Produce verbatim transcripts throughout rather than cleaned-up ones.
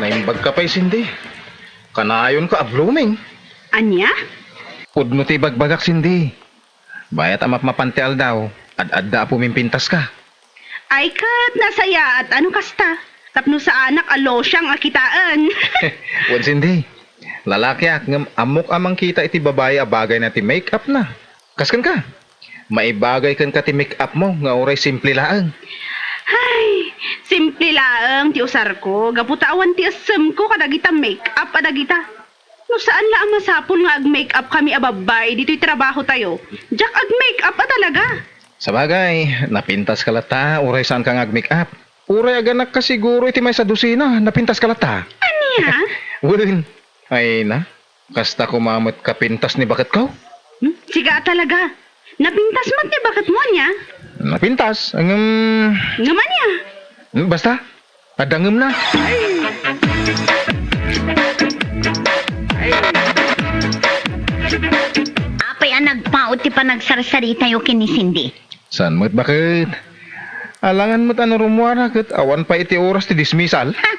Naimbagka pay, Cindy. Kanayonka a blooming. Ania? Pudno ti ibagbagak, Cindy. Bayat a mapmapan ti aldaw, ad-adda a pumimpintaska. Ay ket nasayaat a no kasta, tapno saanak a losyang a kitaen. Wen, Cindy, lalakiak ngem ammok a mangkita iti babai a bagayna ti make-up na. Kas kenka, maibagay kenka ti make-up mo nga uray simple laeng. Ay, simple laeng ti usarko, gapu ta awan ti essemko kadagita make-up a dagita. No saan la a masapul nga ag-make-up kami a babbai ditoy trabahotayo, diak ag-make-up a talaga. Sabagay, napintaska latta, uray saanka nga ag-make-up. Uray aganakka siguro iti maysa a dosina, napintaska latta. Ania? Wen, ay na, kasta koma met kapintas ni baketko. Hmm? Sika a talaga. Napintas met ni baketmo, ania? Napintas, ngem Ngem ania? Hmm, basta, adda ngem na. Apay a nagpaut ti panagsarsaritayo ken ni Cindy? Saan met baket? Alangan met a narummuar ket awan pay iti oras ti dismissal. Ha?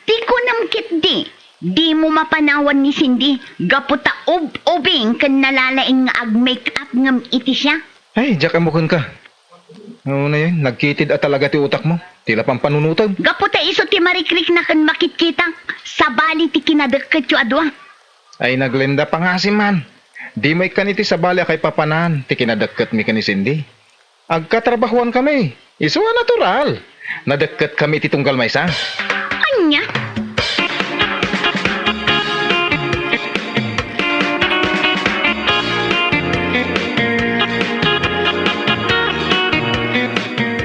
Ti kunam ketdi, dimo mapanawan ni Cindy gapu ta ub-ubing ken nalalaing nga ag-make-up ngem iti siak. Ay, diak ammo kenka. Unayen, nagkitid a talaga ti utakmo. Ti la pampanunotem. Gapu ta isu ti marikrikna ken makitkitak, sabali ti kinadekketyo a dua. Ay, na Glenda, pangaasim man. Dimo ikkan iti sabali a kaipapanan ti kinadekketmi ken ni Cindy. Agkatrabahoankami. Isu a natural. Nadekketkami iti tunggal maysa. Ania?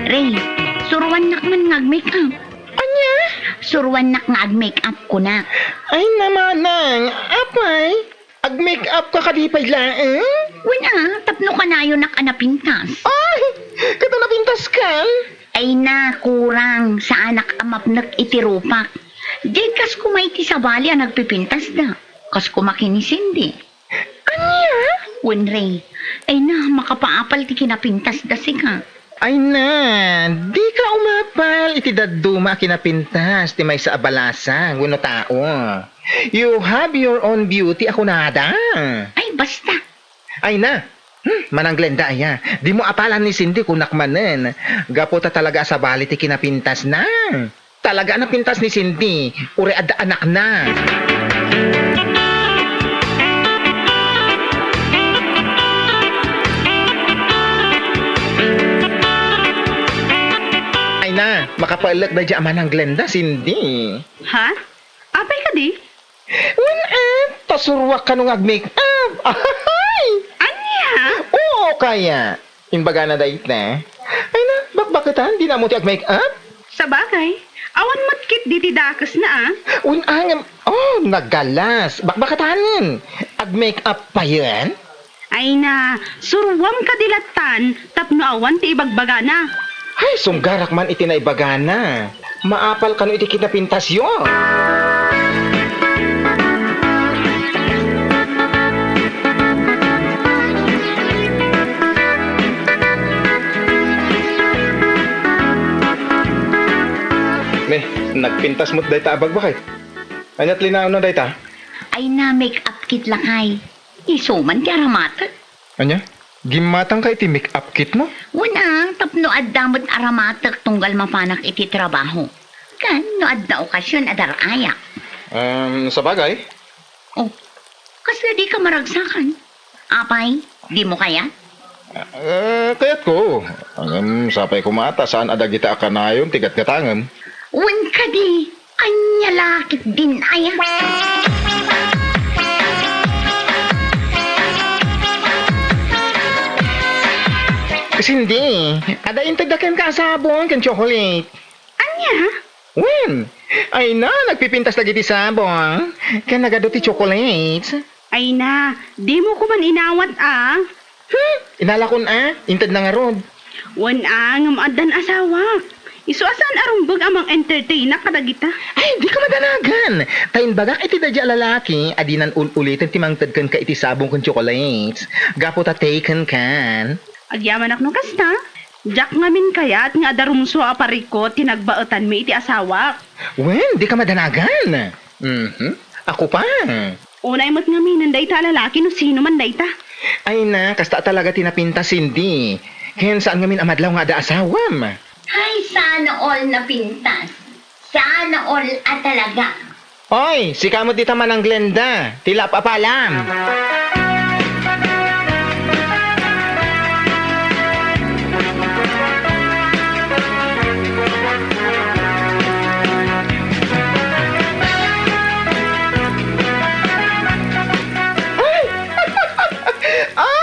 Ray, suruannak man nga ag-make-up. Ania? Suruannak nga ag-make-up, kunak. Ay, namanang, apay? Ag-make-up ka kadi pay laeng? Wen a, tapno kanayonak a napintas. Ay! Ket a napintaskan? Ay na, kurang, saanak a mapnek iti rupak. Diay kas koma iti sabali a nagpipintasda. Kas koma ken ni Cindy. Ania? Wen, Ray. Ay na, makapaapal ti kinapintasda sika. Ay na, dika umapal iti dadduma a kinapintas ti maysa a balasang wenno tao. You have your own beauty a kunada. Ay, basta. Ay na, hmm, Manang Glenda aya, dimo apalan ni Cindy kunak manen. Gapu ta talaga a sabali ti kinapintasna. Talaga a napintas ni Cindy, uray adda anakna. Ay na, makapaellek daydiay a Manang Glenda, Cindy. Ha? Apay kadi? Wen, eh, ta suruak kano nga ag-make-up. Ahay! Ania? Oo, kaya. Imbagana dayta. Ay na, bakbaketan, dina ammo ti ag-make-up? Sabagay, awan met ketdi ti dakesna, a. Wen, a ngem, oh, nagalas. Bakbaketanen. Ag-make-up payen? Ay na, suruam kadi lattan tapno awan ti ibagbagana. Ay, sunggarak man iti naibagana. Maapal kano iti kinapintasyo? Ne, nagpintas met dayta a bakbaket. Ania ti linaonna dayta? Ay na, make-up kit lakay. Isu man ti aramatek. Ania? Gimmatangka iti make-up kit mo? Wen a, tapno adda met aramatek tunggal mapanak iti trabaho. Ken no adda okasion a dar-ayak. Um, sabagay. Oh, kasla dika maragsakan? Apay, dimo kayat? Eh, kayatko. Ngem sapay koma ta saan a dagita a kanayon ti gatgatangem. Wen kadi, ania la ketdin aya? Cindy, adda intedda kenka a sabong ken chocolate. Ania? Wen, ay na, nagpipintas dagiti sabong ken nagadu ti chocolates. Ay na, dimo koman inawat a. Hmm, inalakon a, intedna ngarud. Wen a, ngem addan asawak. Isu a saan a rumbeng a mang-entertainak kadagita. Ay, dika madanagan. Ta imbagak iti daydiay a lalaki a dinan ul-uliten ti mangted kenka iti sabong ken chocolates. Gapu ta taken kan. Agyamanak no kasta. Diak ngamin kayat nga adda rumsua a parikut ti nagbaetanmi iti asawak. Wen, dika madanagan. Mhm. Ako pa. Unay met ngaminen dayta a lalaki no sino man dayta. Ay na, kasta talaga ti napintas, Cindy. Ken saan ngamin a madlaw nga adda asawam? Ay, sana all napintas. Sana all a talaga. Oy, sika met dita, Manang Glenda, ti lap-apalam. Ay! Ay!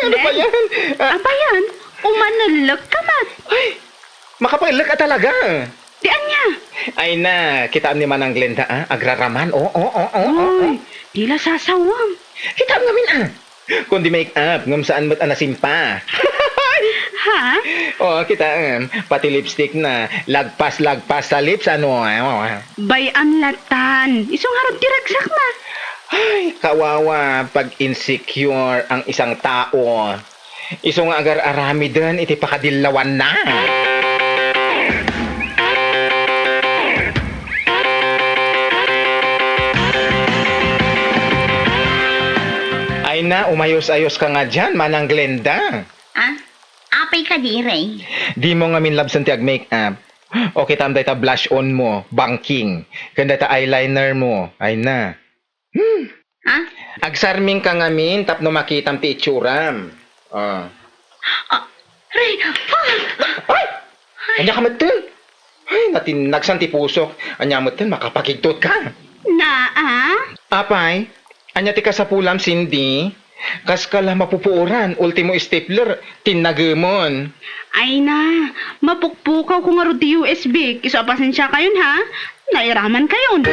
Ano ba Len? Yan? Ah. Apa yan? Umanellek ka met. Ay! Makapaellek a talaga. Ti ania? Ay na, kitaem ni Manang Glenda, ah, agraraman. Oh, oh, oh, oh, oh, oh. Uy, ti la sasawam. Kitaem ngamin, ah. Kundi make-up, ngem saan met a nasimpa. Ha? Oh, kitaem, pati lipstick na, lagpas-lagpas sa lips, ano, ah, oh, ah. Bay-am latan. Isu ngarud ti ragsakna. Ay, kawawa, pag-insecure ang isang tao. Isu nga agar-aramiden iti pakadillawanna. Ay na, umayos-ayos ka nga dian, Manang Glenda. Ah? Apay kadi, Ray? Dimo ngamin labsen ti ag-make-up. O, kitaem dayta blush on mo, bangking, ken dayta eyeliner mo. Ay na. Hmm. Ha? Agsarming ka ngamin tapno makitam ti itsuram. Ah. Ah, Ray, ah! Ay! Ania ka metten? Ay, natinnagsan ti pusok. Ania metten, makapakigtot ka. Naa? Apay, ania ti kasapulam, Cindy? Kas ka la mapupuoran, ultimo stapler, tinnagemon. Ay na, mapukpukaw ko ngarud ti U S B. Isu a pasensia kayon, ha? Nairaman kayon.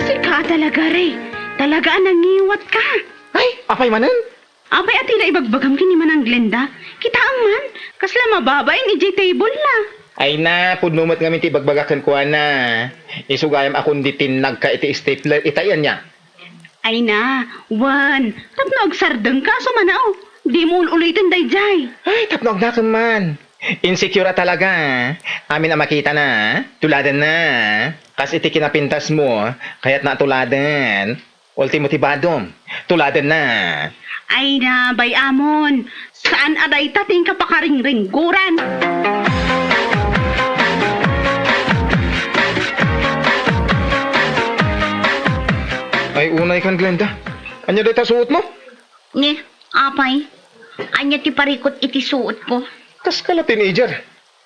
Sika talaga, Ray. Talaga a nangiwat ka. Ay, apay manen? Apay a ti la ibagbagam ken ni Manang Glenda? Kitaem man, kasla mababain idiay table na. Ay na, pudno met ngamin ti ibagbaga kenkuana. Isu gayam a kundi tinnagka iti stapler, itay ania? Ay na, wen, tapno agsardengka, isu man a, o, dimo ul-uliten daydiay. Ay, tapno agnakem man. Insecure a talaga, amin a makitana, tuladenna. Kas iti kinapintasmo, kayatna a tuladen. Ultimo ti badom, tuladenna. Ay na, bay-amon, saan a dayta ti inka pakaringringguran. Ay, unay kan, Glenda. Ania dayta suotmo? Ni, apay, ania ti parikut iti suotko? Kas ka la teenager.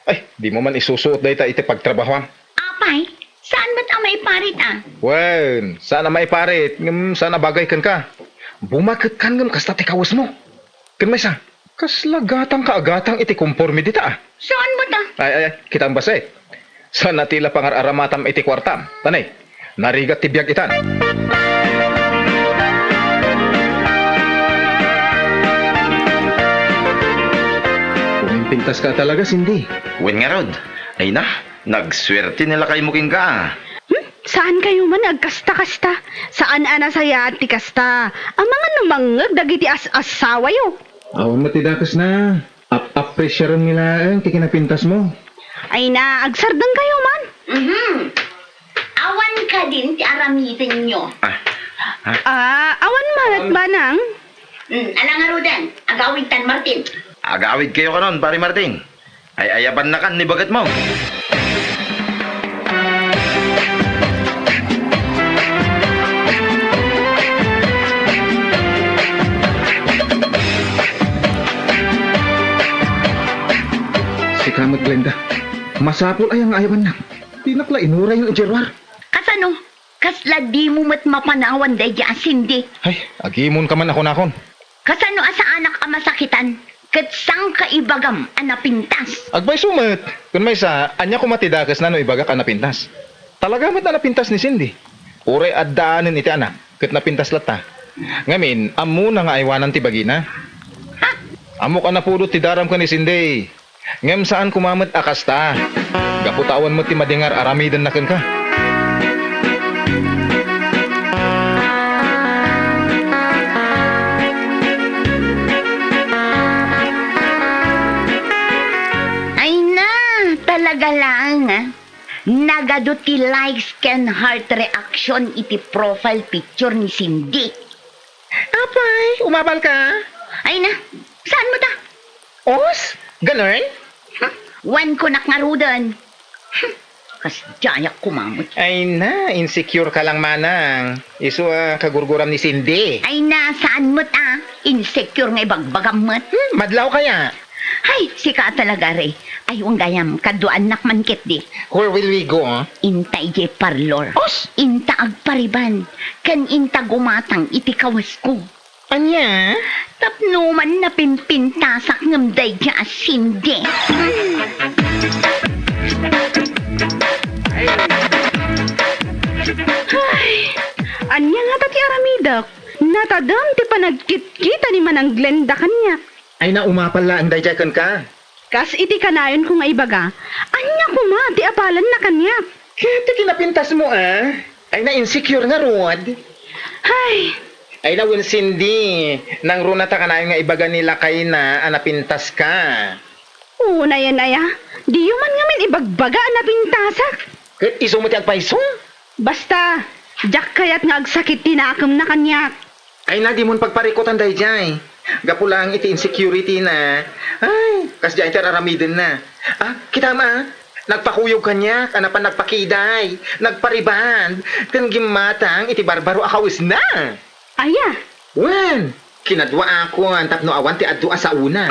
Ay, dimo man isusuot dayta iti pagtrabahoam. Apay, saan met a maiparit, a? Wen, saan a maiparit, ngem saan a bagay kenka. Bumaketkan ngem kasta ti kawesmo. Ken maysa, kasla gatangka a gatang iti komporme dita, a? Saan met, a? Ay, ay, ay, kitaem basta, e. Saan a ti la pangar-aramatam iti kuartam. Tanay, narigat ti biag itan. Umimpintaska talaga, Cindy. Wen ngarud. Ay na, nagsuerte ni lakaymo kenka, a. Hmm? Saan kayo man agkasta-kasta? Saan a nasayaat ti kasta? Amangan no mangngeg dagiti as-asawayo. Awan met ti dakesna. Ap-appreciaren mi laeng ti kinapintasmo. Ay na, agsardeng kayo man. Mhm. Awan kadin ti aramidenyo. Ah, ah. Ah, awan man, awan. Manang. Hmm, ala ngaruden, agawidtan, Martin. Agawid kayo kanon, Pare Martin. Ay-ayabannakan ni bagetmo. Sika met, Glenda. Masapul aya nga ayabannak? Dinak la inuray nga idiay ruar. Kasano? Kasla dimo met mapanawan daydi a Cindy? Ay, agimon ka man a kunakon. Kasano a saanak a masakitan ket sangka ibagam a napintas? Agpayso met. Ken maysa, ania koma ti dakesna no ibagak a napintas? Talaga met a napintas ni Cindy. Uray addaanen iti anak, ket napintas latta. Ngamin, ammona nga aywanan ti bagina. Ha? Ammok a napudot ti daram ken ni Cindy. Ngem saan koma met a kasta. Gapu ta awan met ti madingar aramidenna kenka. Nagadu ti likes ken heart reaction iti profile picture ni Cindy. Apay, umabal ka? Ay na, saan mo ta? Os, ganun? Hmm, wen kunak ngaruden. Hmm, kasdiayak kumamot. Ay na, insecure ka lang, manang. Isu a kagurguram ni Cindy. Ay na, saan mo ta? Insecure nga ibagbagam met. Hmm, madlaw kaya? Ay, sika talaga, Ray. Ay, wen gayam, kaduaannak man ketdi. Where will we go? Inta idiay parlor. Os! Inta agpariban, ken inta gumatang iti kawasko. Ania? Tapno man napimpintasak ngem daydi a Cindy. Ay, ania ngata ti aramidek? Natadem ti panagkitkita ni Manang Glenda kaniak. Ay na, umapal laeng daydiay kenka. Kas iti kanayonko nga ibaga, ania koma ti apalanna kaniak? Ket ti kinapintasmo a? Ay na, insecure ngarud. Ay! Ay na, wen Cindy, nangruna ta kanayon nga ibaga ni lakayna a napintaska. Unayen aya, diyo man ngamin ibagbaga a napintasak. Ket isu met ti agpayso? Basta, diak kayat nga agsakit ti nakemna kaniak. Ay na, dimon pagparikutan daydiay. Gapu laeng iti insecurity na. Ay, kasdiay ti ar-aramidenna. Ah, kitam a, nagpakuyog kaniak a napan nagpakiday, nagpariband, ken gimmatang iti barbaro a kawesna. Aya? Wen, kinaduaakon tapno awan ti adu a saona.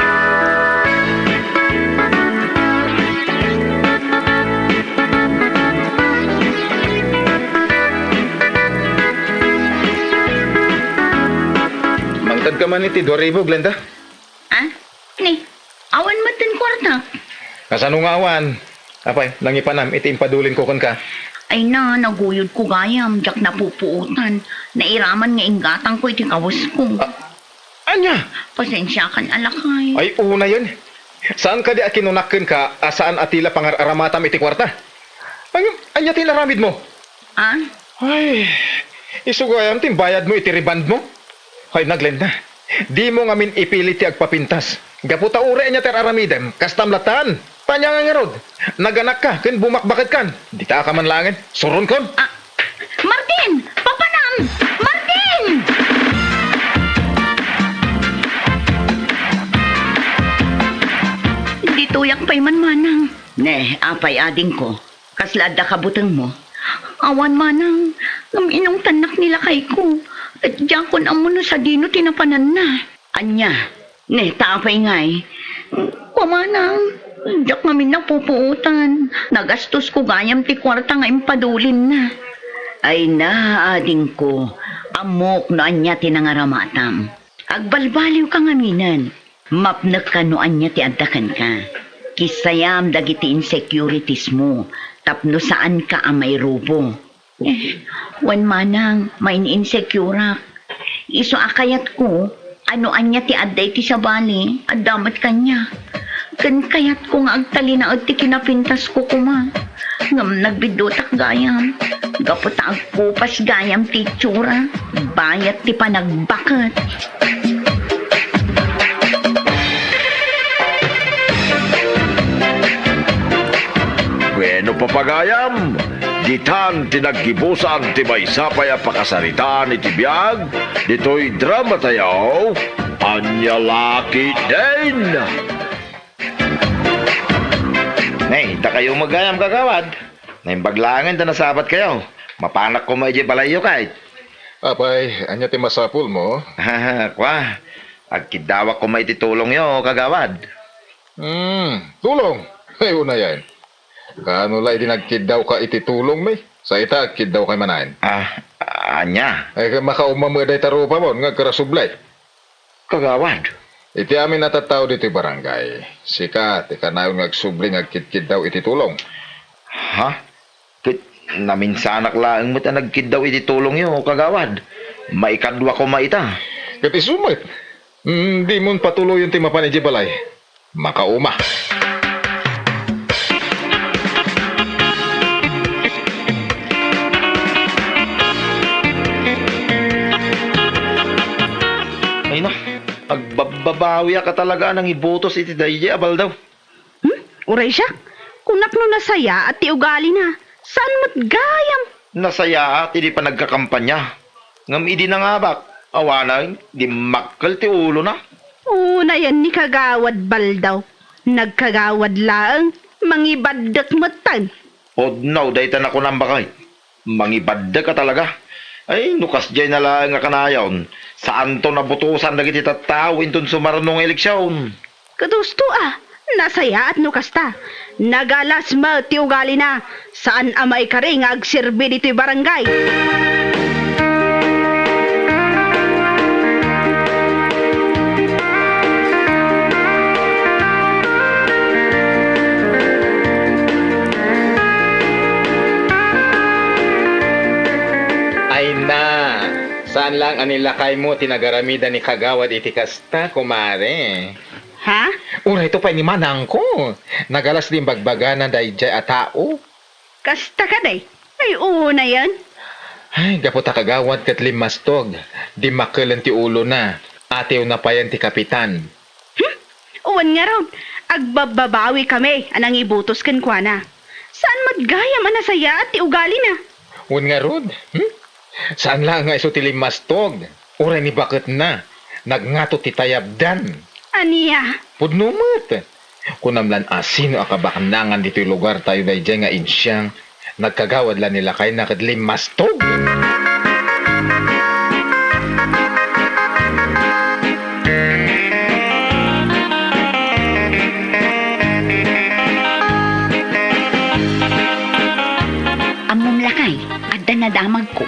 Mangted ka man iti dua ribu, Glenda? Ah? Ni, awan met ti kuarta. Kasano nga awan? Apay, nangipanam iti impadulinko kenka? Ay na, naguyodko gayam, diak napupuotan. Nairaman nga inggatangko iti kawesko. Ah, ania? Pasensiakan a lakay. Ay, unayen. Saan kadi a kinunak kenka a saan a ti la pangar-aramatam iti kuarta? Ngem, ania ti inaramidmo? Ah? Ay, isu gayam ti imbayadmo iti rebandmo? Ay, Glenda, dimo ngamin ipilit ti agpapintas. Gapu ta uray ania ti ar-aramidem, kastam lattan. Ta ania nga ngarud, naganakka ken bumakbaketkan. Dita ka man laengen, suronkon. Ah, Martin! Papanam! Martin! Ditoyak pay man, manang. Ne, apay, adingko? Kasla adda kabutengmo? Awan, manang, ngem inungtannak ni lakayko. Ket diakon ammo no sadino ti napananna. Ania? Ne, ta apay ngay? Kua, manang, diak ngamin napupuotan. Nagastosko gayam ti kuarta nga impadulinna. Ay na, adingko, ammok no ania ti nangaramatam. Agbalbaliwka ngaminen. Mapnekka no ania ti adda kenka. Kissayam dagiti insecuritiesmo tapno saanka a mairubo. Eh, wen manang, main-insecureak. Isu a kayatko a no ania ti adda iti sabali, adda met kaniak. Ken kayatko nga agtalinaed ti kinapintasko koma. Ngem nagbiddutak gayam, gapu ta agkupas gayam ti itsura, bayat ti panagbaket. Bueno, papagayam, ditan ti naggibusan ti maysa pay a pakasaritaan iti biag ditoy drama tayo, Ania La Ketdin. Nay, dakayo met gayam, kagawad. Naimbag laengen ta nasabatkayo. Mapanak koma idiay balayyo, kayat. Apay, ania ti masapulmo? Kua, agkiddawak koma iti tulongyo, kagawad. Hmm, tulong? Ay, unayen. Kaano la idi nagkiddawka iti tulongmi? Sa ita, agkiddawka manen. Ah, ania? Ay, makauma met dayta rupamon nga agkarasubli. Kagawad. Iti amin a tattao ditoy barangay, sika ti kanayon nga agsubli nga agkitkiddaw iti tulong. Ha? Ket naminsanak laeng met a nagkiddaw iti tulongyo, kagawad. Maikadua koma ita. Ket isu met. Mm, dimon patuloyen ti mapan idiay balay. Makauma. Ay na, agbabbabawiak a talaga a nangibutos iti daydiay a baldaw. Hmm? Uray siak? Kunak no nasayaat ti ugalina. Saan met gayam? Nasayaat idi panagkakampanya. Ngem idi nangabak, awanen, dimmakkel ti ulona. Unayen ni Kagawad Baldaw. Nagkagawad laeng, mangibaddek metten. Pudno dayta nakunam, baket. Mangibaddek a talaga. Ay, no kasdiay na laeng a kanayon, saanto nabutosan dagiti tattao inton sumaruno nga eleksion. Kadusto a, nasayaat no kasta. Nagalas met ti ugalina. Saan a maikari nga agserbi ditoy barangay. Ay na, saan lang a ni lakaymo ti nagaramidan ni Kagawad iti kasta, kumare. Ha? Uray to pay ni manangko. Nagalas ti imbagbagana daydiay a tao. Kasta kadi? Ay, unayen. Ay, gapu ta Kagawad ket limmastog, dimmakkelen ti ulona, atewna payen ti kapitan. Hmm? Wen ngarud, agbabbabawi kami a nangibutos kenkuana. Saan met gayam a nasayaat ti ugalina? Wen ngarud, hmm? Saan laeng nga isu ti limmastog, uray ni baketna, nagngato ti tayabdan. Ania? Pudno met. Kunam lan a sino a kabaknangan ditoy lugartayo daydiay nga insiang, nagkagawad la ni lakayna ket limmastog. Ammom lakay, adda nadamagko.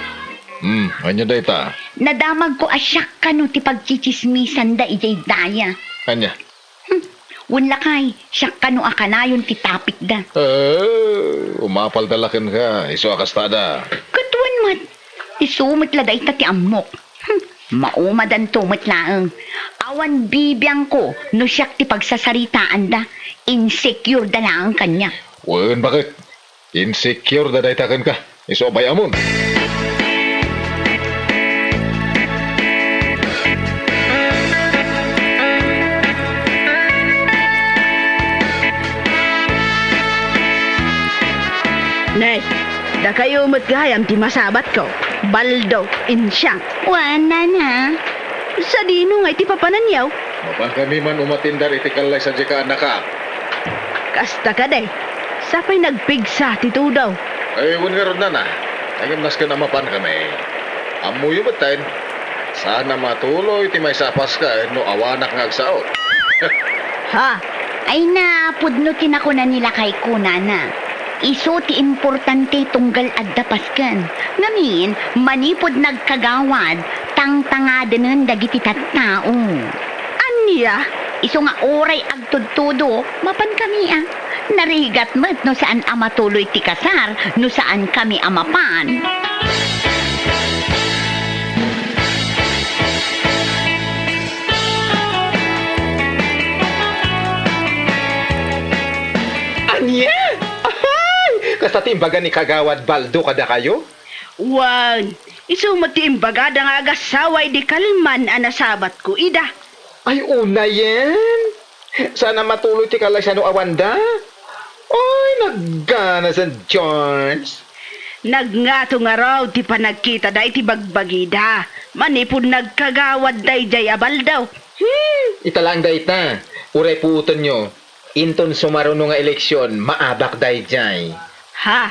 Hmm, ania dayta? Nadamagko a siak kano ti pagtsitsismisanda idiay daya. Ania? Hmm. Wen lakay, siak kano a kanayon ti topicda. Eh, umapalda la kenka, isu a kastada. Ket wen met, isu met la dayta ti ammok. Hmm. Maumadanto met laeng. Awan bibiangko no siak ti pagsasaritaanda. Insecure da laeng kaniak. Wen, baket? Insecure da dayta kenka. Isu a bay-amon. Nay, dakayo met gayam ti masabatko. Baldo, insiang. Wen, nana. Sadino nga iti papananyo? Mapankami man umatindar iti kallay sadiay a annakak. Kasta kadi, sapay nagpigsa ti tudo. Ay, wen ngarud, nana. Ngem nasken a mapankami. Ammoyo metten, saan a matuloy ti maysa a Pasken no awanak nga agsao. Ha? Ay na, pudno ti nakuna ni lakayko, nana. Isu ti importante tunggal adda Pasken. Ngamin, manipud nagkagawad, tangtangadenen dagiti tattao. Ania? Isu nga uray agtudtudo, mapankami a. Narigat met no saan a matuloy ti kasar no saankami a mapan. Ania? Ahay! Kasta ti imbaga ni Kagawad Baldo kadakayo? Wen, isu met ti imbagada nga agassawa idi kalman a nasabatko ida. Ay, unayen? Saan a matuloy ti kallay sano awanda? Ay, nagganasen, Jones. Nagngato ngarud ti panagkitada iti bagbagida manipud nagkagawad daydiay a Baldo. Hmm, ita laeng dayta. Uray puotenyo. Inton sumaruno nga eleksion, maabak daydiay. Ha?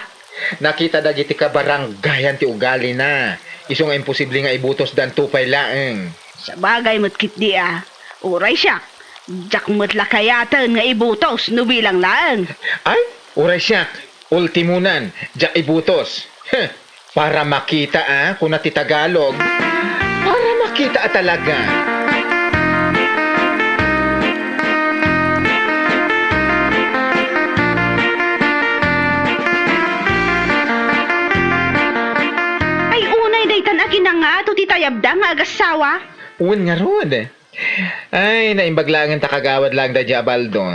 Nakita dagiti kabarangayan ti ugalina. Isu nga imposible nga ibutosdanto pay laeng. Sabagay met ketdi a. Uray siak, diak met la kayaten nga ibutos no bilang laeng. Ay, uray siak, ultimonan, diak ibutos. Heh. Para makita a, kuna ti Tagalog. Para makita a talaga. Ay, unay daytan a kinangato ti tayabda nga agassawa. Wen ngarud. Ay, naimbag laengen ta kagawad laeng daydiay a Baldo.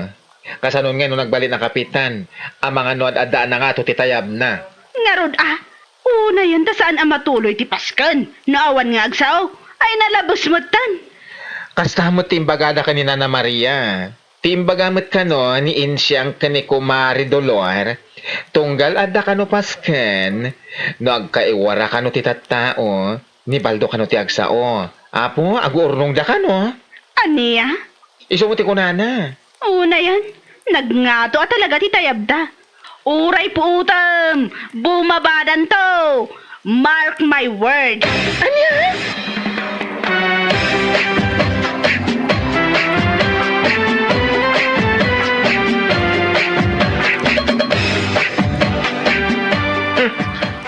Kasanon ngay no nagbalin a kapitan, amangan no ad-adda a nangato ti tayabna. Ngarud a, unayen ta saan a matuloy ti Pasken no awan nga agsao, ay nalabes metten. Kasta met ti imbagada ken ni Nana Maria. Ti imbaga met kano ni Insiang ken ni Kumare Dolor, tunggal adda kano pasken, no agkaiwara kano ti tattao, ni Baldo kano ti agsao. Apo, aguurnongda kano. Ania? Isu met ti kunana. Unayen, nagngato a talaga ti tayabda. Uray puutem, bumabadanto. Mark my word. Ania? Hmm,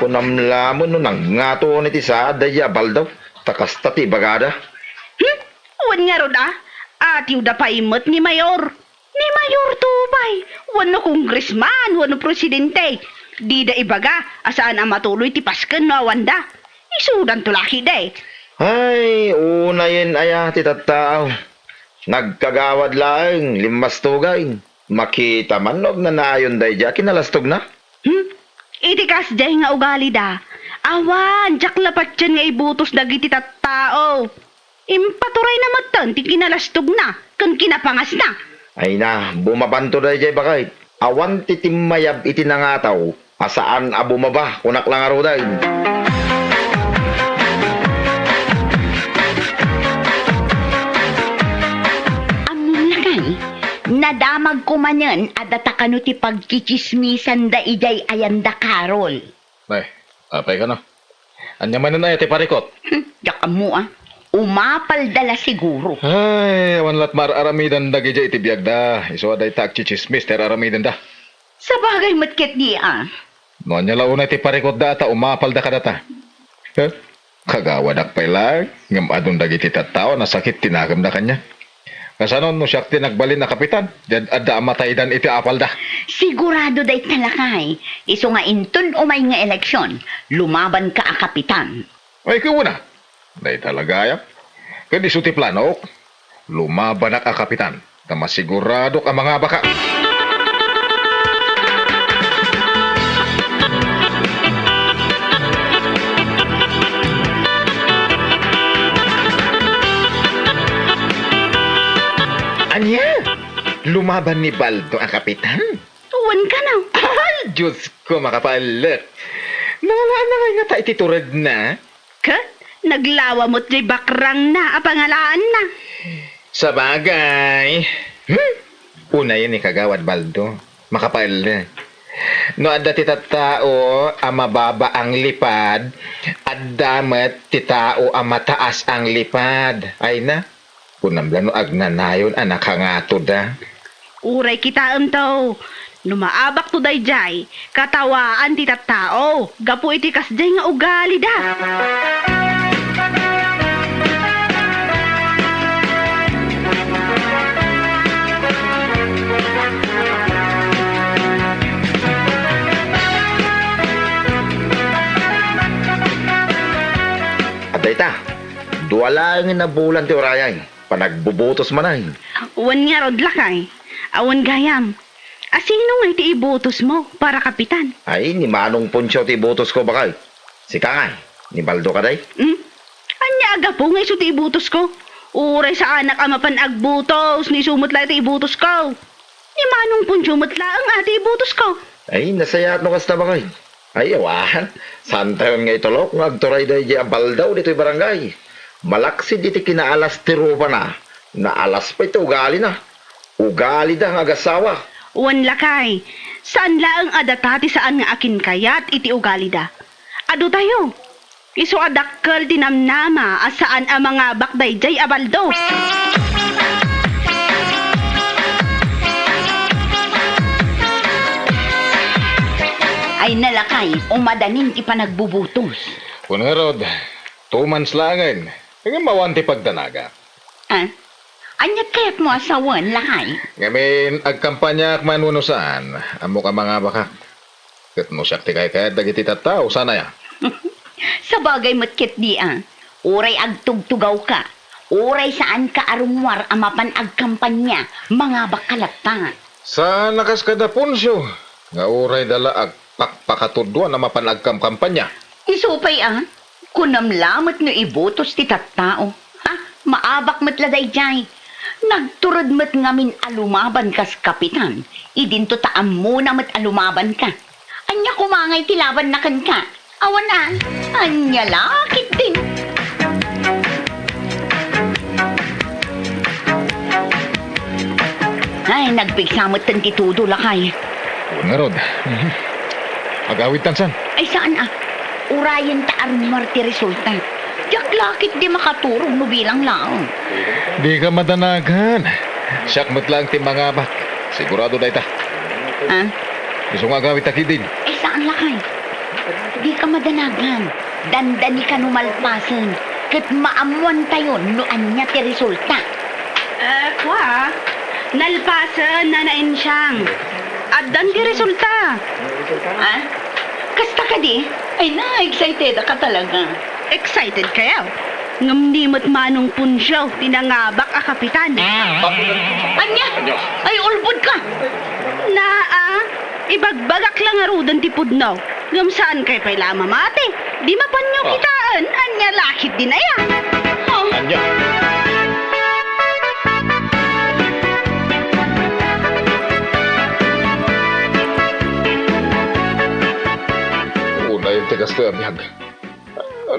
kunam laeng no nagngato iti saad daydiay a Baldo, ta kasta ti ibagada. Hmm? Wen ngarud a, atiwda pay met ni Mayor. Ni Mayor to pay, wenno congressman, wenno presidente, dida ibaga a saan a matuloy ti pasken no awanda. Isudanto la ketdi. Ay, unayen aya ti tattao. Nagkagawad laeng, limmastugay. Makita man no agnanayon daydiay a kinalastogna. Hmm? Iti kasdiay nga ugalida, awan, diak la patien nga ibutos dagiti tattao. Impaturayna metten ti kinalastogna ken kinapangasna. Ay na, bumabanto daydiay baket. Awan ti timmayab iti nangataw a saan a bumaba, kunak la ngaruden. Ammom lakay, nadamagko manen a data kano ti pagtsitsismisanda idiay ayanda, Carol. Nay, apay kano? Ania manen aya ti parikut? Hmm, diak ammo a. Umapalda la siguro. Ay, awan lat maar-aramidan dagidiay iti biagda. Isu a dayta agtsitsismis ti ar-aramidenda. Sabagay met ketdi a. No ania la unay ti parikutda a ta umapalda kadata? Huh? Kagawadak pay laeng, ngem adun dagiti tattao a nasakit ti nakemda kaniak. Kasano no siak ti nagbalin a kapitan? Diad adda a mataydan iti apalda. Sigurado dayta lakay, isu nga inton umay nga eleksion, lumabanka a kapitan. Ay, kuna, dayta la gayam. Ket isu ti planok. Lumabanak a kapitan, ta masiguradok a mangabaka. Ania? Lumaban ni Baldo a kapitan? Wen kano. Ay, Diosko, makapaellek. Nangalaan na ngay ngata iti turedna? Ket naglawa met jay bakrangna a pangalaanna. Sabagay. Hmm? Unayen ni Kagawad Baldo, makapaellek. No adda ti tattao a mababa a nglipad, adda met ti tao a mataas a nglipad. Ay na, kunam la no agnanayon a nakangatoda. Uray kitaemto, no maabakto daydiay, katawaan ti tattao gapu iti kasdiay nga ugalida. Adda ita, dua laengen a bulan ti urayay. Panagbubutos manen. Wen ngarud, lakay. Awan gayam. A sino ngay ti ibutosmo para kapitan? Ay, ni Manong Poncio ti ibutosko, baket. Sika ngay, ni Baldo kadi? Hmm? Ania a gapu nga isu ti ibutosko? Uray saanak a mapan agbutos, no isu met la ti ibutosko. Ni Manong Poncio met laeng a ti ibutosko. Ay, nasayaat no kasta, baket. Ay, awan. Saantayon nga itulok nga agturay daydiay a Baldo ditoy barangay. Malaksid iti kinaalas ti rupana, naalas pay ti ugalina. Ugalida nga agasawa. Wen, lakay, saan laeng a data ti saan nga akinkayat iti ugalida. Adutayo. Isu a dakkel ti namnama a saan a mangabak daydiay a Baldo. Ay na, lakay, umadanin ti panagbubutos. Wen ngarud, two months laengen. Ngem awan ti pagdanagak. Ah? Ania't kayatmo a sawen, lakay? Ngamin, agkampanyaak man wenno saan, ammok a mangabakak. Ket no siak ti kaykayat dagiti tattao, saan aya? Sabagay met ketdi a, uray agtugtugawka, uray saanka a rummuar a mapan agkampanya, mangabakka latta. Saan a kas kada Poncio, nga uray da la agpakpakatuduan a mapan agkamkampanya. Isu pay a, kunam la met no ibutos ti tattao. Ha, maabak met la daydiay. Nagtured met ngamin a lumaban kas kapitan, idinto ta ammona met a lumabanka. Ania koma ngay ti labanna kenka? Awan a, ania la ketdin. Ay, nagpigsa metten ti tudo, lakay. Wen ngarud. Mhm. Agawidtan san? Ay, saan a. Urayen ta arumar ti resulta. Diak la ketdi makaturog no bilang laeng. Dika madanagan. Siak met laeng ti mangabak. Sigurado dayta. Ah? Isu nga agawidta ketdin. Ay, saan, lakay? Dika madanagan. Dandanika no malpasen. Ket maammoantayon no ania ti resulta. Eh, kua, nalpasen, Nana Ensiang. Addan ti resulta. Ah? Kasta kadi? Ay, na-excited ka talaga. Excited kayo? Ngem ni met Manong Poncio ti nangabak a kapitan. Ania? Ay, ulbod ka! Naa, ibagbagak la ngaruden ti pudno. Ngem saan kay pay la a mamati? Di mapanyo kitaen, ania la ketdin aya? Ania? Unay ti kastoy a biag.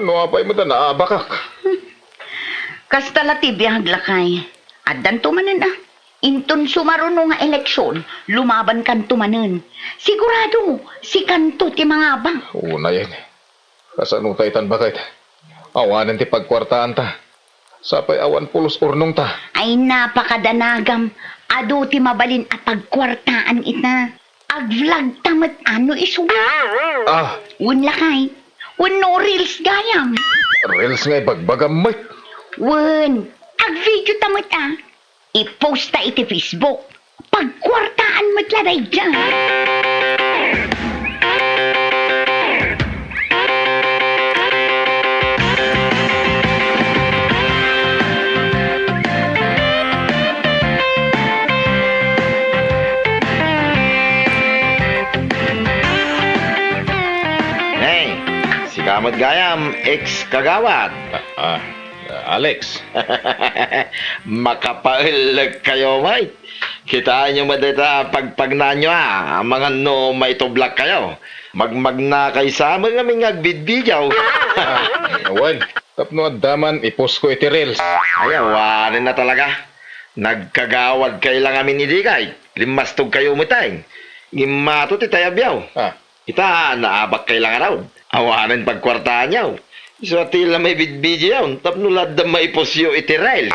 No apay met a naabakak? Kasta la ti biag, lakay. Addanto manen a. Inton sumaruno nga eleksion, lumabankanto manen. Sigurado, sikanto ti mangabak. Unayen. Kasano ta itan baket? Awanen ti pagkuartaanta. Sapay awan pulos urnongta. Ay, napakadanagam. Adu ti mabalin a pagkuartaan ita. Ag-vlog ta met a no isu. Ah. Wen, lakay. Wenno reels gayam. Reels nga ibagbagam met. Wen, ag-video ta met a. I-post ta iti Facebook. Pagkuartaan met la daydiay. Hey, sika met gayam, ex-kagawad. Ah, ah, Alex. Makapaellek kayo, Mike. Kitaenyo met dayta pagpagnaanyo, a, amangan no maitublak kayo. Magmagna kay sa met ngamin nga agbidbidiaw. Wen, tapno adda man i-post ko iti reels. Ay, awanen a talaga. Nagkagawad kay la ngamin idi kay. Limmastog kayo met ay. Ngimmato ti tayabyaw. Ah. Ita, naabak kay la ngarud. Awanen pagkuartaanyo. Isu a ti la maibidbidiaw tapno la adda maipostyo iti reels.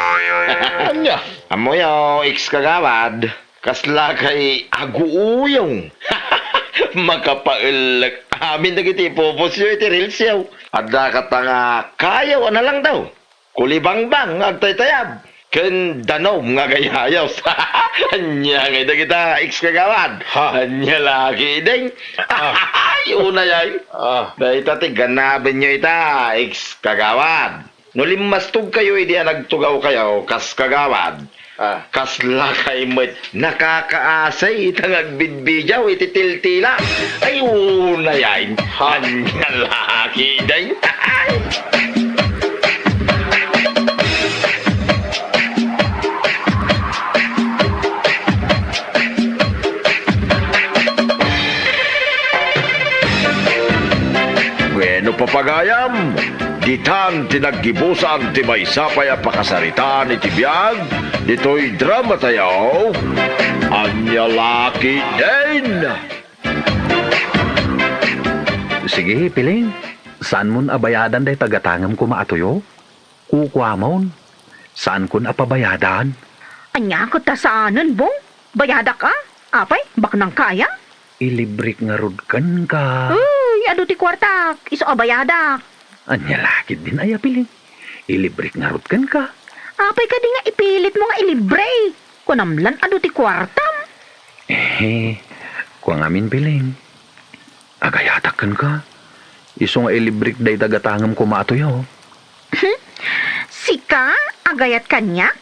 Ania? Ammoyo, ex-kagawad, kasla kay aguuyong. Makapaellek amin dagiti ipupostyo iti reelsyo. Adda kata nga kayaw a nalangdaw. Kulibangbang nga agtaytayab, ken danum nga agayayos. Ania ngay dagita, ex-kagawad? Ha? Ania la ketdin? Ah. Ay, unay ay. Ah. Dayta ti ganabenyo ita, ex-kagawad. No limmastog kayo idi a nagtugaw kayo kas kagawad, Ah. Kasla kay met nakakaasay ita nga agbidbidiaw iti tiltila. Ay, unay ay. Ha? Ania la ketdin? Bueno, papagayam, ditan ti naggibusan ti maysa pay a pakasaritaan iti biag ditoy drama tayo. Ania la ketdin? Sige, Piling. Saanmon a bayadan dayta gatangem koma a tuyo? Kukuamon. Saankon a pabayadan. Ania ket ta saanen, Bong? Bayadak a? Apay, baknang kaya? Ilibrek ngarud kenka. Uy, adu ti kuartak, isu a bayadak. Ania la ketdin aya, Piling? Ilibrek ngarud kenka. Apay kadi nga ipilitmo nga ilibre? Kunam lan adu ti kuartam. Eh, kua ngamin, Piling. Agayatak kenka. Isu nga ilibrek dayta gatangem koma a tuyo. Sika, agayat kaniak?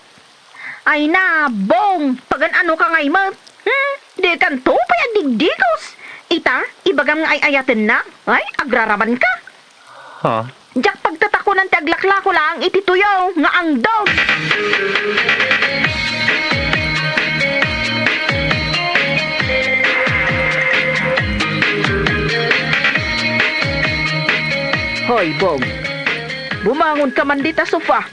Ay na, Bong, pagan-ano ka ngay met? Hmm? Dikanto pay agdigdigos? Ita, ibagam nga ay-ayatennak? Ay, agraraman ka. Ha? Diak pagtatakonan ti aglaklako laeng iti tuyo nga angdog. Oy, Bong. Bumangon ka man dita sofa.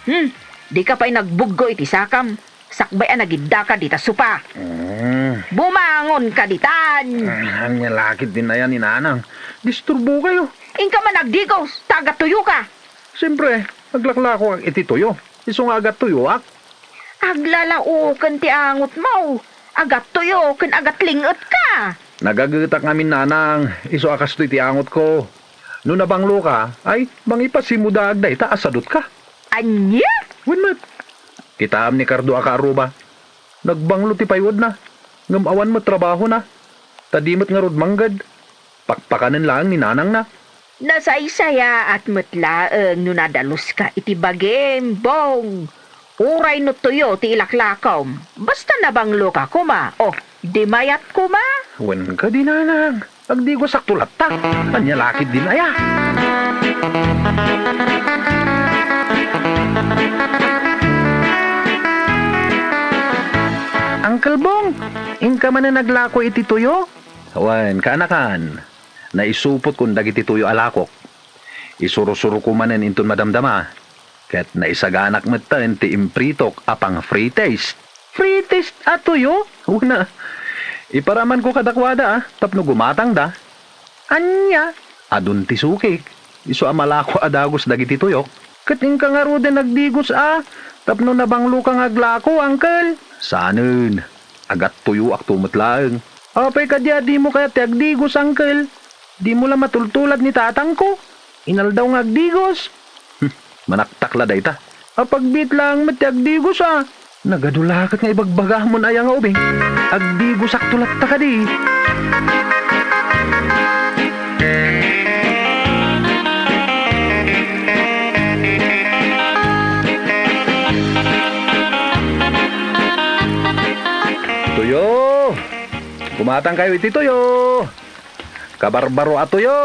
Hmm, di ka pay nagbuggo iti sakam. Sakbay a nagiddaka dita sofa. Mm. Bumangon ka ditan. Ah, ania la ketdin aya ni Nanang. Disturbo kayo. Inka man agdigos, ta agtuyo ka. Siyempre, aglaklako iti tuyo. Isu nga agtuyoak. Aglalaoken ti angotmo. Agtuyo ken agatling-et ka. Nagagetak ngamin, Nanang, isu a kastoy ti angotko. No nabanglo ka, ay, mangipasimudaag dayta a sadut ka. Ania? Wen met. Kitaem ni Cardo a kaaruba. Nagbanglo ti payuedna. Ngem awan met trabahona. Ta di met ngarud mangged. Pakpakanen laeng ni nanangna. Nasaysayaat met laeng no nadaluska iti bagim, Bong. Uray no tuyo ti ilaklakom, basta nabanglo ka koma, o, di mayat koma. Wen kadi, Nanang, agdigosakto latta. Ania la ketdin aya? Uncle Bong, inka manen aglako iti tuyo? Wen, kaanakan. Naisupotkon dagiti tuyo a lakok. Isursurko manen inton madamdama. Ket naisaganak metten ti impritok a pang-free taste. Free taste a tuyo? Una, iparamanko kadakuada, a, tapno gumatangda. Ania? Adun ti sukik. Isu a malako a dagus dagiti tuyok. Ket inka ngaruden agdigos, a, tapno nabangloka nga aglako, uncle. Saanen. Agattuyoakto met laeng. Apay kadi a dimo kayat ti agdigos, uncle? Dimo la matultulad ni tatangko. Inaldaw nga agdigos. Hmm, manaktak la dayta. Apagbiit laeng met ti agdigos, a. Nagadu la ket nga ibagbagamon aya nga ubing. Agdigosakto latta kadi. Tuyo! Gumatangkayo iti tuyo! Kabarbaro a tuyo!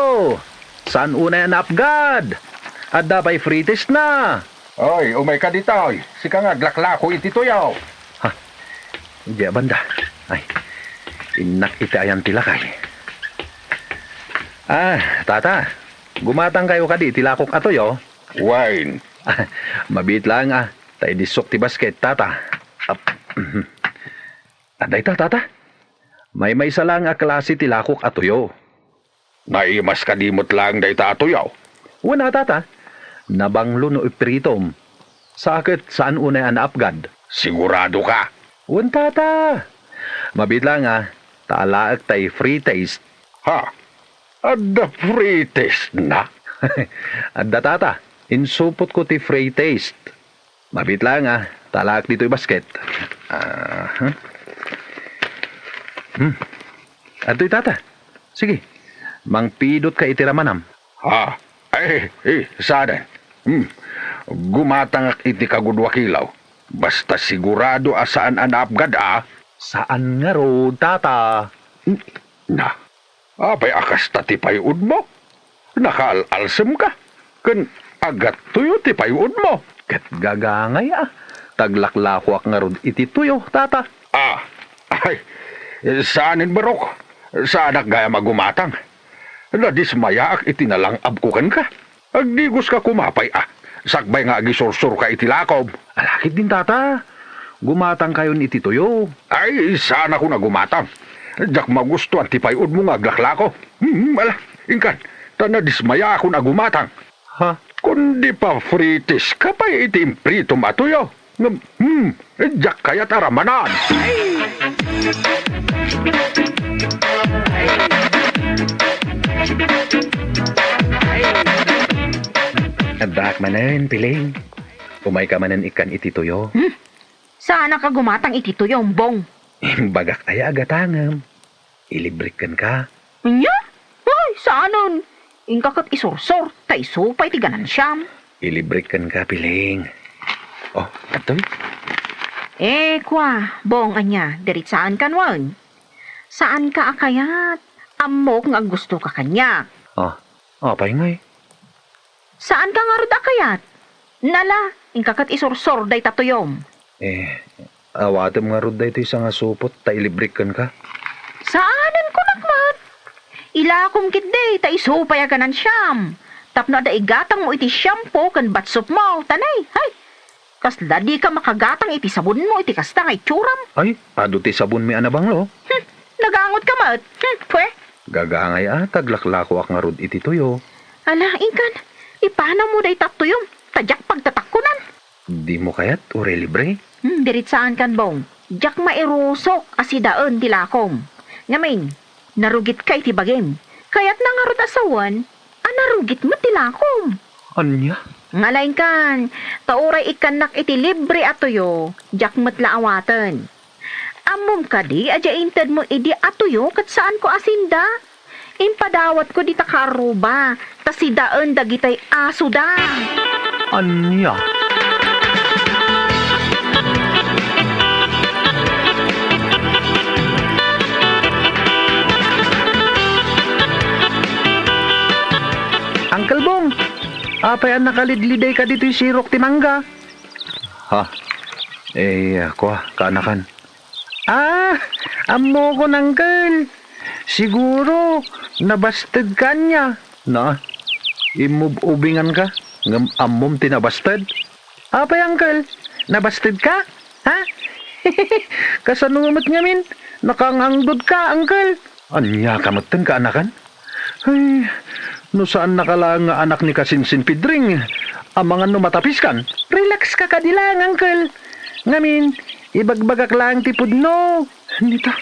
Saan unay a naapgad? Adda pay free taste na! Oy, umayka ditoy. Sika nga aglaklako iti tuyo. Ha? Diay banda. Ay, innak iti ayan ti lakay. Ah, tata, gumatangkayo kadi iti lakok a tuyo? Wen. Mabiit laeng, a, ta idissok ti basket, tata. Ap-, mhm. Adda ita, tata. Maymaysa laeng a klase ti lakok a tuyo. Naimas kadi met laeng dayta a tuyo? Wen a, tata. Nabanglo no ipritom. Sa ket saan unay a naapgad. Sigurado ka? Wen, tata. Mabiit laeng, a, ta alaek tay free taste. Ha? Adda free taste na? Adda, tata. Insupotko ti free taste. Mabiit laeng, a, ta alaek ditoy basket. Aha. Hmm. Adtoy, tata. Sige. Mangpidotka iti ramanam. Ha? Ay, eh, saanen. Hmm. Gumatangak iti kagudua kilaw. Basta sigurado a saan a naapgad, a. Saan ngarud, tata. N-, na. Apay a kasta ti pay-odmo? Nakaal-alsemka, ken agattuyo ti pay-odmo. Ket gagangay, a, ta aglaklakoak ngarud iti tuyo, tata. Ah, ay, saanen, barok. Saanak gayam a gumatang. Nadismayaak iti nalang-abko kenka. Agdigoska koma pay, a, sakbay nga agisursurka iti lakom. Ala ketdin, tata. Gumatangkayon iti tuyo. Ay, saanakon a gumatang. Diak magustuan ti pay-odmo nga aglaklako. Hmm, ala, inkan, ta nadismayaakon a gumatang. Ha? Kundi pa-free taste ka pay iti impritom a tuyo. Ngem, hmm, diak kayat a ramanan. Addaak manen, Piling. Umayka manen ikkan iti tuyo. Hmm? Saanak a gumatang iti tuyo, Bong. Imbagak aya a gatangem. Ilibrek kenka. Ania? Ay, saanen. Inka ket isursor, ta isu pay ti ganansiam. Ilibrek kenka, Piling. Oh, adtoy. Eh, kua, Bong, ania, diritsaankan wen? Saanka a kayat. Ammok nga aggustoka kaniak. Oh, apay ngay? Saanka ngarud a kayat? Nala, inka ket isursor dayta tuyom. Eh, awatem ngarud daytoy sangasupot ta ilibrek kenka? Saanen, kunak met. Ilakom ketdi ta isu pay a ganansiam. tapno adda igatangmo iti shampoo ken batsupmo, tanay. Hay! Kasla dika makagatang iti sabonmo iti kasta nga itsuram. Ay, adu ti sabonmi a nabanglo. Hmm, nagangotka met. Hmm, pwe. Gagangay a, ta aglaklakoak ngarud iti tuyo. Ala, inkan, ipanawmo dayta tuyom, ta diak pagtatakkonan. Dimo kayat, uray libre? Hmm, diritsaankan, Bong. Diak mairusok a sidaen ti lakom. Ngamin, narugitka iti bagim. Kayatna ngarud a sawen a narugit met ti lakom. Ania? Ngala inkan, ta uray ikkannak iti libre a tuyo, diak met la awaten. Ammom kadi a diay intedmo idi a tuyo ket saanko a sinda? Impadawatko dita kaarruba, ta sidaen dagitay asoda. Ania? Uncle Bong, apay a nakalidlidayka ditoy sirok ti mangga? Ha? Eh, kua, kaanakan. Ah, ammokon, Uncle. Siguro, nabastedka ania? Na, imub-ubinganka, ngem ammom ti nabasted? Apay, Uncle? Nabastedka? Ha? Kasano met ngamin? Nakangangdodka, Uncle? Ania ka metten, kaanakan? Ay, no saannaka laeng nga anak ni Kasinsin Pidring, amangan no matapiskan? Relax ka kadi laeng, Uncle. Ngamin, ibagbagak laeng ti pudno. Nita,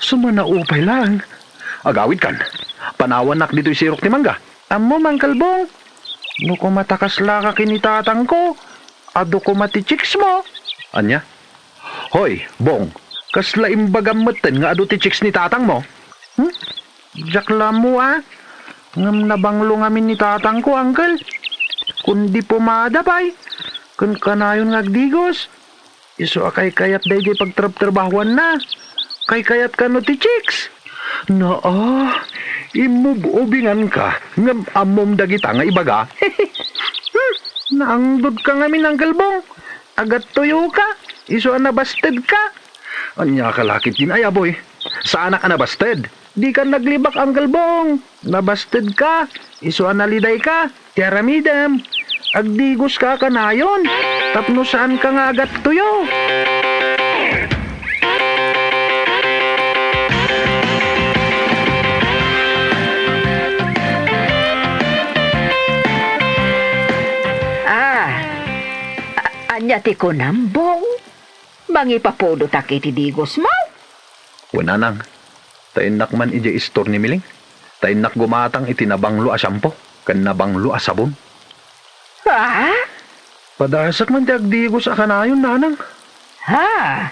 sumanaupay laeng. Agawidkan, panawannak ditoy sirok ti mangga. Ammom, Uncle Bong, no koma ta kaslaka ken ni tatangko, adu koma ti chicks mo. Ania? Hoy, Bong, kasla imbagam metten nga adu ti chicks ni tatangmo? Hmm? Diak la ammo a. Ngem nabanglo ngamin ni tatangko, Uncle. Kundi pomada pay, ken kanayon nga agdigos. Isu a kaykayat daydiay pagtrabtrabahuanna. Kaykayat kano ti chicks? Naa, imub-ubinganka, ngem ammom dagita nga ibaga. Hmm, naangdodka ngamin, Uncle Bong. Agattuyoka, isu a nabastedka. Ania ka la ketdin aya, Boy? Saanak a nabasted. Dika naglibak, Uncle Bong. Nabastedka, isu a nalidayka. Ti aramidem, agdigoska kanayon, tapno saanka nga agattuyo. Ah, a-, ania ti kunam, Bong? Mangipapudotak iti digosmo? Wen, Nanang, ta innak man idiay istor ni Miling, ta innak gumatang iti nabanglo a shampoo ken nabanglo a sabon. Ha? Padasek man ti agdigos a kanayon, Nanang. Ha?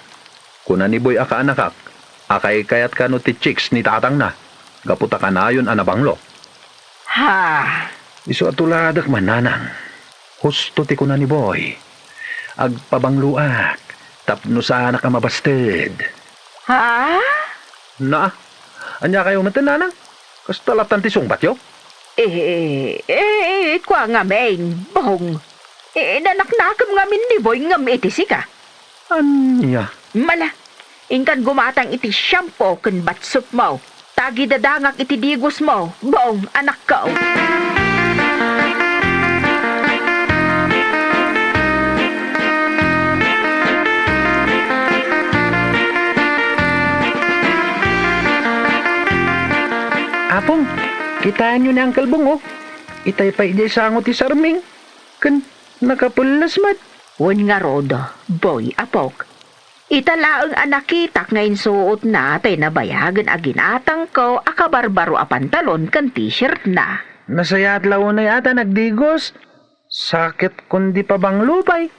Kuna ni Boy a kaanakak, a kaykayat kano ti chicks ni tatangna, gapu ta kanayon a nabanglo. Ha? Isu a tuladek man, Nanang. Husto ti kuna ni Boy. Agpabangloak tapno saanak a mabasted. Ha? Na, ania kayo met, Nanang? Kasta latan ti sungbatyo? Eh, eh, eh, kua ngamin, Bong. Eh, nanaknakem ngamin ni Boy ngem iti sika. Ania? Mala, inkan gumatang iti shampoo ken batsupmo. Tagidadangak iti digosmo, Bong, anakko. Apong, kitaenyo ni Uncle Bong, oh. Itay pay idiay sango ti sarming. Ken nakapelles met. Wen ngarud, Boy, apok. Ita laeng a nakitak nga insuotna tay nabayagen a ginatangko a kabarbaro a pantalon ken t-shirtna. Nasayaat la unay a ta nagdigos. Sakit kundi pabanglo pay.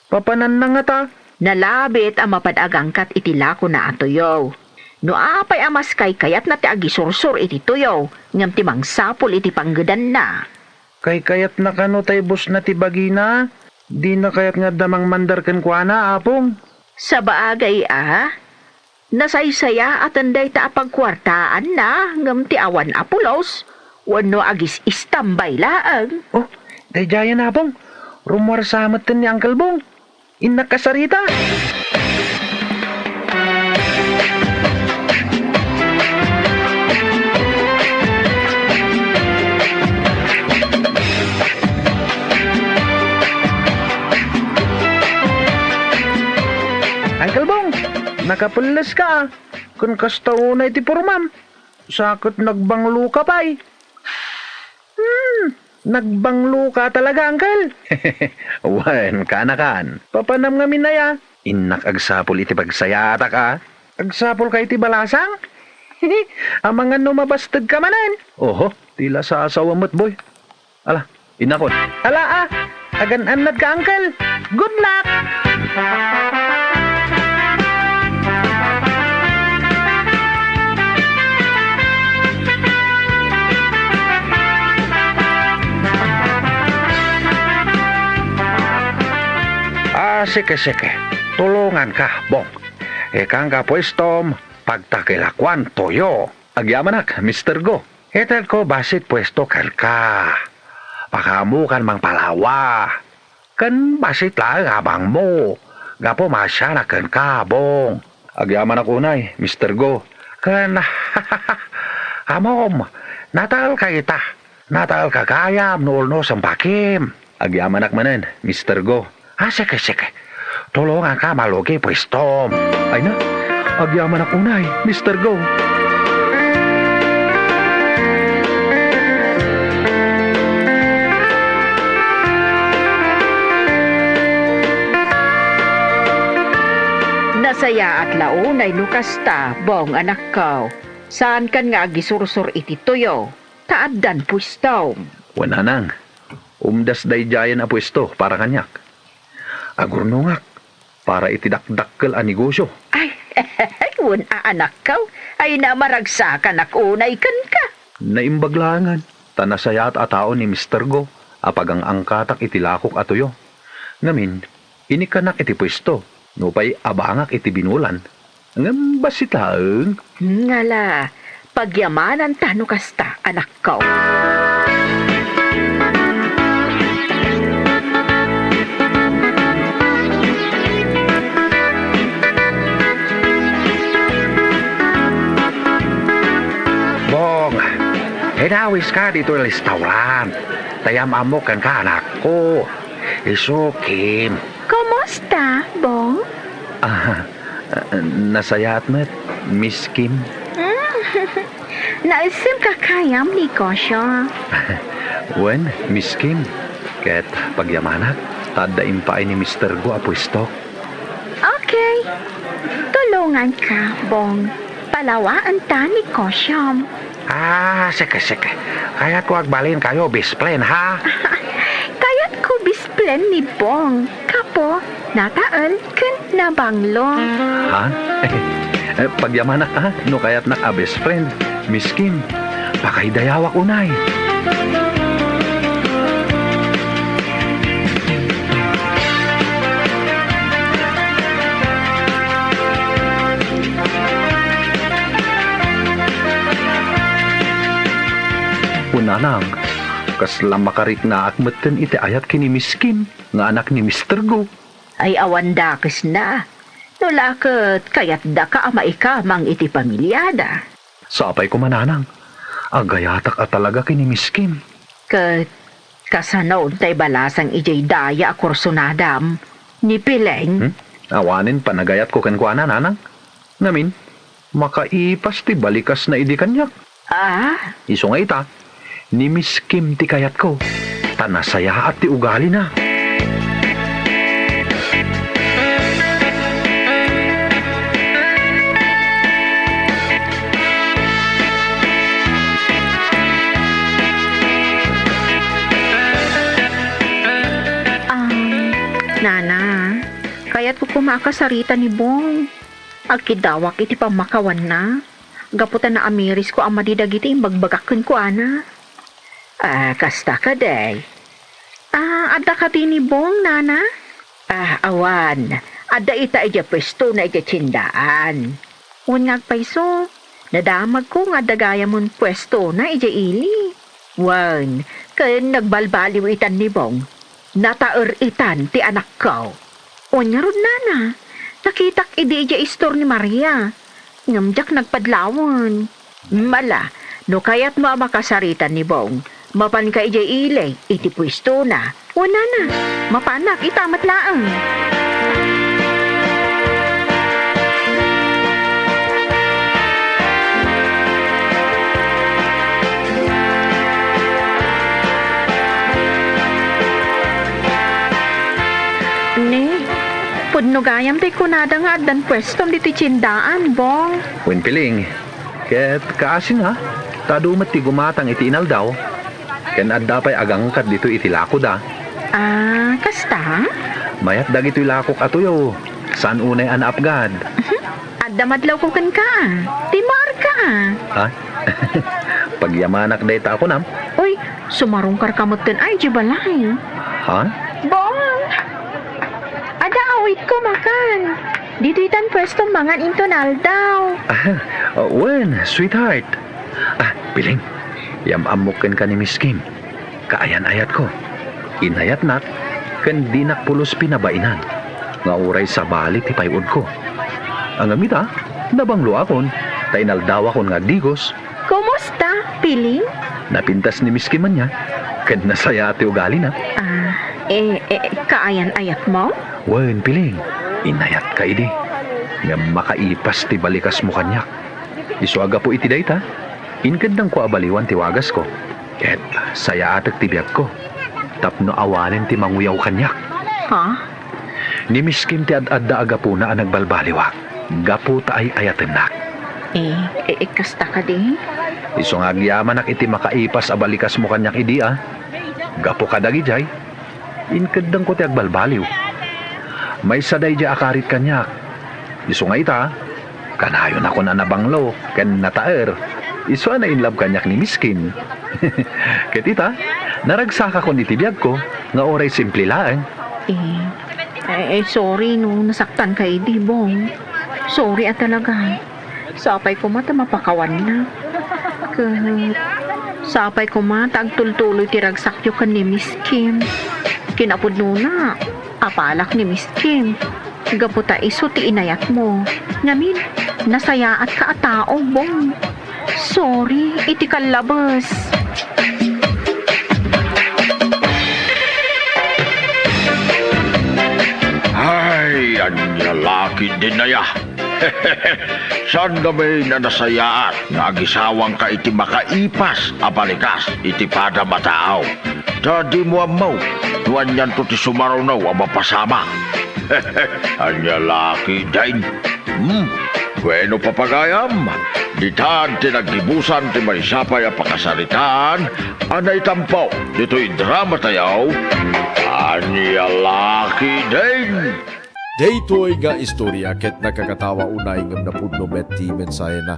Papananna ngata. Nalabit a mapad-agangkat iti lakona a tuyo. No apay a mas kaykayatna ti agisursor iti tuyo ngem ti mangsapul iti panggedanna. Kaykayatna kano tay busna ti bagina? Dina kayat nga adda mangmandar kenkuana, Apong? Sabagay a, nasaysayaaten dayta a pagkuartaanna ngem ti awan a pulos wenno agis-istambay laeng. Oh, daydiayen, Apong. Rummuarsa metten ni Uncle Bong. Innak kasarita. Nakapelleska, a. Ken kasta unay ti pormam. Sa ket nagbangloka pay. Hmm, nagbangloka talaga, Uncle. Wen, kaanakan. Papanam ngamin aya? Innak agsapul iti pagsayaatak, a. Agsapulka iti balasang? Amangan no mabastegka manen. Oho, ti la sasawa met, boy. Ala, innakon. Ala, a. Agan-annadka, Uncle. Good luck! Ah, sige, sige. Tulonganka, Bong. Ikanka puestom, pagtakilakuan toyo. Agyamanak, Mister Go. Itedko bassit puesto kenka. Pakaamokan mangpalawa. Ken bassit laeng abangmo. Gapu maasianak kenka, Bong. Agyamanak unay, Mister Go. Ken, ammom, nataelka ita. Nataelka gayam no ulnos a bakim. Agyamanak manen, Mister Go. Ah, sige, sige. Tulonganka malugi puestom. Ay na, agyamanak unay, Mister Go. Nasayaat la unay no kasta, Bong, anakko. Saankan nga agisursor iti tuyo, ta addan puestom. Wen, nanang, umdas daydiayen a puesto para kaniak. Agurnongak para iti dakdakkel a negosio. Ay, wen a, anakko, ay na maragsakanak unay kenka. Naimbag laengen, ta nasayaat a tao ni Mister Go a pagang-angkatak iti lakok a tuyo. Ngamin, inikkanak iti puesto, nupay abangak iti binulan. Ngem bassit laeng. Ngala, pagyamananta no kasta, anakko. Bong, inawiska ditoy restaurant. Ta yam-ammok kenka, anakko. Isu, Kim. Kumusta, Bong? Ah, nasayaat met, Miss Kim. Mm. Naisem ka kayam negosyo. Wen, Miss Kim. Ket pagyamanak, ta adda impaay ni Mister Go a puesto. Okay. Tulonganka, Bong. Palawaenta negosyom. Ah, sige, sige. Kayatko agbalinkayo best friend, ha? Kayatko best friend ni Bong. Kapo, natael ken nabanglo. Ha? Eh, pagyamanak, ha? No kayatnak a best friend, Miss Kim, pakaidayawak unay. Wen, nanang, kasla makariknaak metten iti ayat ken ni Miss Kim nga anak ni Mister Go. Ay, awan dakesna. No la ket kayatdaka a maikamang iti pamiliada. Sapay koma, nanang. Agayatak a talaga ken ni Miss Kim. Ket kasano tay balasang idiay daya a kursunadam? Ni Pileng? Hmm? Awanen panagayatko kenkuana, nanang. Ngamin, makaipas ti balikasna idi kaniak. Ah? Isu nga ita, ni Miss Kim ti kayatko, ta nasayaat ti ugalina. Um, Nana, kayatko koma a kasarita ni Bong. Agkidawak iti pammakawanna, gapu ta naamirisko a madi dagiti imbagbagak kenkuana. Ah, kasta kadi. Ah, adda kadi ni Bong, nana? Ah, awan. Adda ita idiay puestona idiay tiendaan. Wen nga agpayso, nadamagko nga adda gayamon puestona idiay ili. Wen, ken nagbalbaliw itan ni Bong. Nataer itan ti anakko. Wen ngarud, nana, nakitak idi idiay istor ni Maria. Ngem diak nagpadlawen. Mala, no kayatmo a makasarita ni Bong, mapanka idiay ili iti puestona. Wen, nana, mapanak ita met laeng. Pudno gayam ti kunada nga addan puestom ditoy tiendaan, Bong. Wen, Piling. Ket kaasina, ta adu met ti gumatang iti inaldaw, ken adda pay agangkad ditoy iti lakoda. Ah, kasta? Mayat dagitoy lakok a tuyo. Saan unay a naapgad? Adda madlawko kenka, a. Ti marka, a. Ha? Pagyamanak dayta a kunam? Uy, sumarungkarka metten ay, idiay balay. Ha? Bong! Adda awitko, makan. Ditoy tan puestom mangan inton aldaw. Ah, wen, sweetheart. Ah, Piling, yam-ammok kenka ni Miss Kim. Kaayan-ayatko. Inayatnak, ken dinak pulos pinabainan nga uray sabali ti pay-odko. Ngem ita, nabangloakon, ta inaldawakon nga agdigos. Kumusta, Piling? Napintas ni Miss Kim ania, ken nasayaat ti ugalina. Ah, eh, eh, kaayan-ayatmo? Wen, Piling, inayatka idi. Ngem makaipas ti balikasmo kaniak. Isu a gapu iti dayta, inkeddangko a baliwan ti wagasko, ket sayaatek ti biagko tapno awanen ti manguyaw kaniak. Ha? Ni Miss Kim ti ad-adda a gapuna a nagbalbaliwak, gapu ta ay-ayatennak. Eh, eh, eh, kasta kadi? Isu nga agyamanak iti makaipas a balikasmo kaniak idi, a. Gapu kadagidiay, inkeddangko ti agbalbaliw. Maysa daydiay a karit kaniak. Isu nga ita, kanayonakon a nabanglo ken nataer. Isu a na-inlove kaniak ni Miss Kim. Ket ita, naragsakakon iti biagko nga uray simple laeng. Eh, eh, eh, sorry no nasaktanka idi, Bong. Sorry a talaga. Sapay koma ta mapakawanna. Ket sapay koma ta agtultuloy ti ragsakyo ken ni Miss Kim. Kinapudnona, apalak ni Miss Kim. Gapu ta isu ti inayatmo. Ngamin, nasayaatka a tao, Bong. Sorry iti kallabes. Ay, ania la ketdin aya? Saan ngamin a nasayaat nga agisawangka iti makaipas a balikas iti padam a tao? Ta dimo ammo no anianto ti sumaruno a mapasamak. Ania la ketdin? Hmm? Bueno, papagayam, ditan ti naggibusan ti maysa pay a pakasaritaan a naitampo ditoy dramatayo. Ania la ketdin? Daytoy nga istoria ket nakakatawa unay ngem napudno met ti mensahena.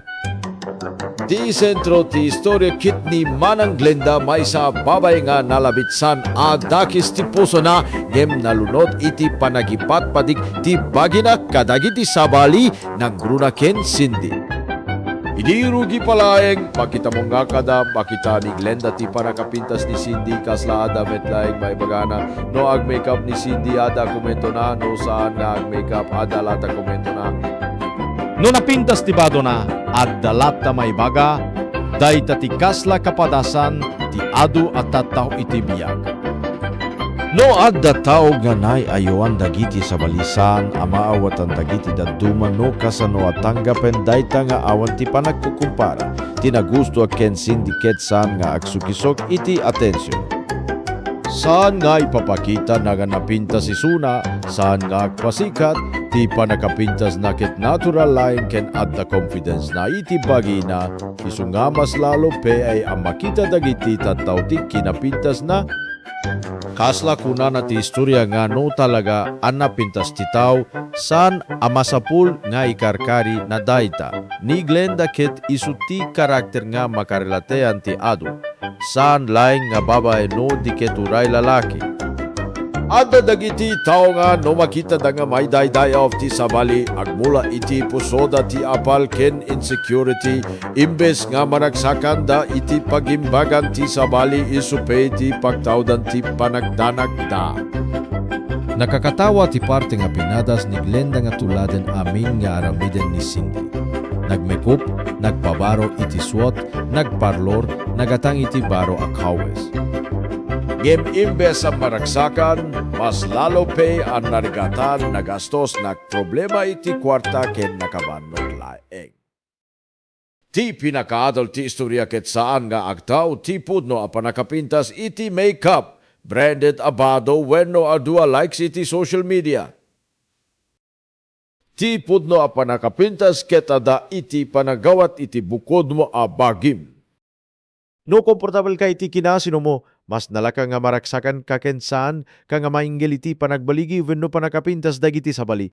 Ti sentro ti istoria ket ni Manang Glenda, maysa a babay nga nalabit saan a dakes ti pusona ngem nalunod iti panagipatpadik ti bagina kadagiti sabali, nangruna ken Cindy. Idi rugi pa laeng, makita mo nga kada makita ni Glenda ti pannakapintas ni Cindy, kasla adda met laeng maibagana. No ag-makeup ni Cindy, adda komentona. No saan nga ag-makeup, adda latta komentona. No napintas ti badona, adda latta maibaga. Dayta ti kasla kapadasan ti adu a tattao iti biag. No adda tao nga naay-ayoan dagiti sabali saan a maawatan dagiti dadduma no kasano a tanggapen dayta nga awan ti panagkukumpara ti nagustoak ken Cindy ket saan nga agsukisok iti atension. Saan nga ipapakitana nga napintas isuna, saan nga agpasikat, ti pannakapintasna ket natural laeng ken adda confidence na iti bagina, isu nga mas lalo pay a makita dagiti tattao ti kinapintasna. Kasla kunana ti istoria nga no talaga a napintas ti tao, saan a masapul nga ikarkari na dayta. Ni Glenda ket isu ti karakter nga makarelatean ti adu. Saan laeng nga babae no di ket uray lalaki. Adda dagiti tao nga no makitada nga maidaydayaw ti sabali, agmula iti pusoda ti apal ken insecurity, imbes nga maragsakanda iti pagimbagan ti sabali, isu pay ti pagtawdan ti panagdanagda. Nakakatawa ti parte nga pinadas ni Glenda nga tuladen amin nga aramiden ni Cindy. Nagmekup, nagbabaro iti suot, nagparlor, nagatang iti baro a kawes. Ngem imbes a maragsakan, mas lalo pay a narigatan, nagastos, nagproblema iti kuarta ken nakabannok laeng. Ti pinakaadal ti istoria ket saan nga agtaud ti pudno a pannakapintas iti makeup, branded a bado wenno adu a likes iti social media. ti pudno a pannakapintas ket adda iti panagawat iti bukodmo a bagim. No komportabelka iti kinasinomo, mas nalaka nga maragsakanka ken saanka nga mainggil iti panagbaligi wenno pannakapintas dagiti sabali.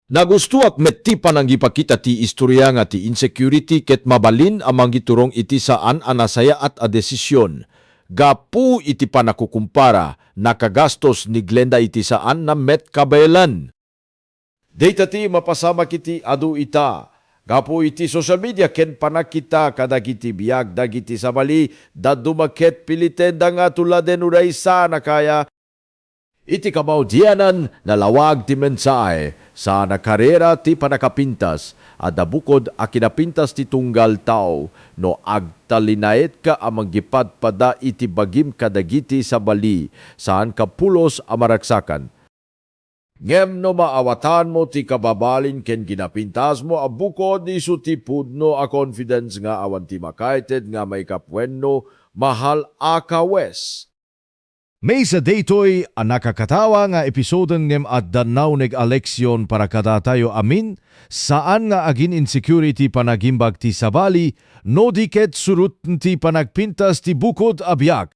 Nagustoak met ti panangipakita ti istoria nga ti insecurity ket mabalin a mangiturong iti saan a nasayaat a desisyon. Gapu iti pannakukumpara, nakagastos ni Glenda iti saan na met kabaelan. Dayta ti mapasamak iti adu ita. Gapu iti social media ken pannakita kadagiti biag dagiti sabali, dadduma ket pilitenda nga tuladen uray saan a kaya. Iti kamaudianan, nalawag ti mensahe, saan a karera ti pannakapintas, adda bukod a kinapintas ti tunggal tao, no agtalinaedka a manggipadpada iti bagim kadagiti sabali, saanka pulos a maragsakan. Ngem no maawatanmo ti kababalin ken kinapintasmo a bukod, isu ti pudno a confidence nga awan ti makaited nga maikapwenno, mahal a kawes. Maysa daytoy a nakakatawa nga episode ngem adda nauneg a leksion para kadatayo amin, saan nga agin-insecure iti panagimbag ti sabali, no di ket surot ti panagpintas ti bukod a biag.